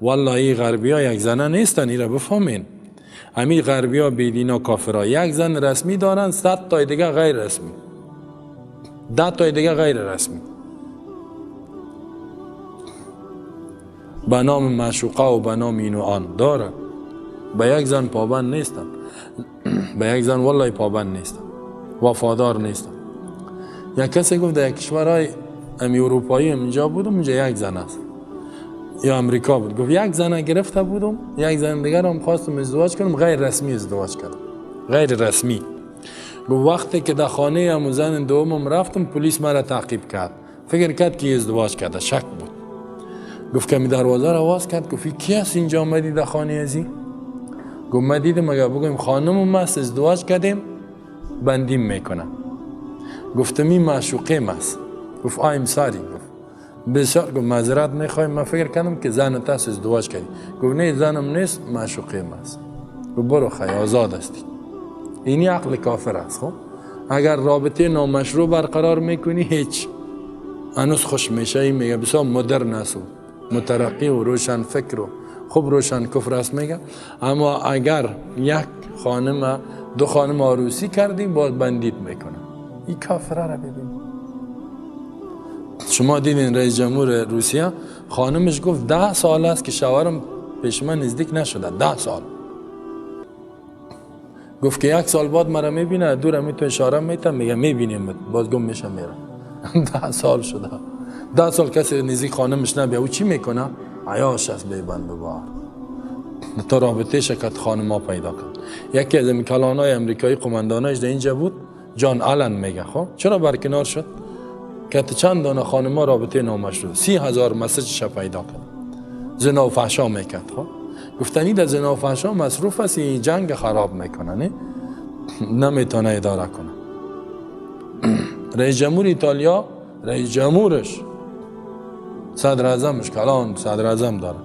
والله این غربی ها یک زنه نیستن، این را بفهمین. همین غربی ها بیدینا کافرها یک زن رسمی دارن، 100 تای دیگه غیر رسمی، 10 تای دیگه غیر رسمی به نام معشوقه و به نام این و آن دارن. به یک زن پابند نیستن، به یک زن والله پابند نیستن، وفادار نیستن. یک کسی گفت در کشورهای امی اروپایی اینجا بودم، اینجا یک زن است، یا امریکا بود، گفت یک زن گرفته بودم، یک زن دیگر هم خواستم ازدواج کنم، غیر رسمی ازدواج کردم، غیر رسمی. گفت وقتی که در خانه هم زن دومم رفتم، پلیس مرا تعقیب کرد، فکر کرد که ازدواج کرده، شک بود. گفت که می دروازه را باز کرد، گفت کی هست اینجا آمدی در خانه ازی؟ گفت ما دیدم اگر بگویم خانمم است ازدواج کردیم بندیم میکنم. گفتم این معشوقه است. گفت I'm sorry. گفت بسیار، گفت معذرت میخوایم، من فکر کردم که زن تاس ازدواج کردی. گفت نه زنم نیست، معشوقه است. گفت برو خی آزاد هستی. اینی عقل کافر است. خب اگر رابطه نامشروع برقرار میکنی هیچ هنوز خوش میشه، این میگه بسیار مدرن است و مترقی و روشن فکر و خوب روشن کفر است میگه. اما اگر یک خانم دو خانم عروسی کردی باز بندید میکنه. این کافره را ببین. شما دیدین رئیس جمهور روسیه خانمش گفت 10 سال است که شوهرم پیش من نزدیک نشده، 10 سال. گفت که 1 سال بعد مرا میبینه، دور می تو اشاره میتم، میگه میبینیم، باز گم میشه میره. 10 سال شده، 10 سال کسی نزدیک خانمش نبیه. او چی میکنه؟ عیاش است بی بند و بار تا رابطه شکت خانم ها پیدا کرد. یکی از کلانای امریکایی قماندانایش در اینجا بود، جان آلن میگه. خب چرا برکنار شد؟ که چند دانه خانم ها رابطه نامشروع 30,000 مسیجش پیدا کرد، زنا و فحشا میکرد. خب گفتنی در زنا و فحشا مصروف است، این جنگ خراب میکنه، نه نمیتونه اداره کنه. رئیس جمهور ایتالیا، رئیس جمهورش صدر اعظمش کلان صدر اعظم داره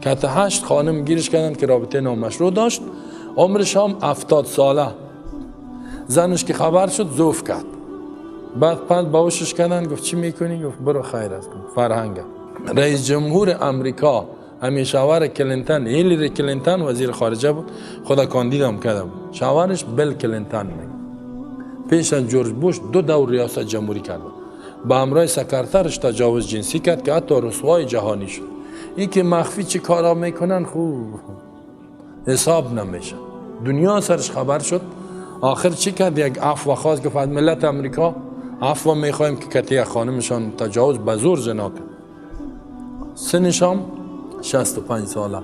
که تا 8 خانم گیرش کردن که رابطه نامشروع داشت. عمرش هم 70 ساله. زنش که خبر شد ضعف کرد. بعد پند باوشش کردن، گفت چی میکنی؟ گفت برو خیر است. فرهنگ. رئیس جمهور امریکا همین شوهر کلینتون، هیلری کلینتون وزیر خارجه بود، خدا کاندیدم کرده بود، شوهرش بیل کلینتون میگه. پیش از جورج بوش 2 دور ریاست جمهوری کرده، با همراه سکرترش تجاوز جنسی کرد که حتی رسوای جهانی شد. این که مخفی چه کارا میکنن خوب حساب نمیشه، دنیا سرش خبر شد. آخر چی کرد؟ یک عفو خواست، گفت از ملت امریکا عفو میخوایم که کتی خانمشان تجاوز به زور زنا کرد. سنش هم 65 ساله،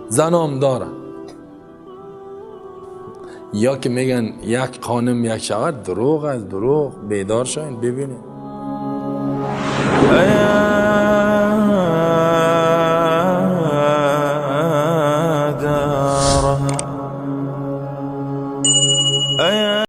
زنام داره. یا که میگن یک خانم یک شوهر، دروغ است، دروغ. بیدار شاین ببینید.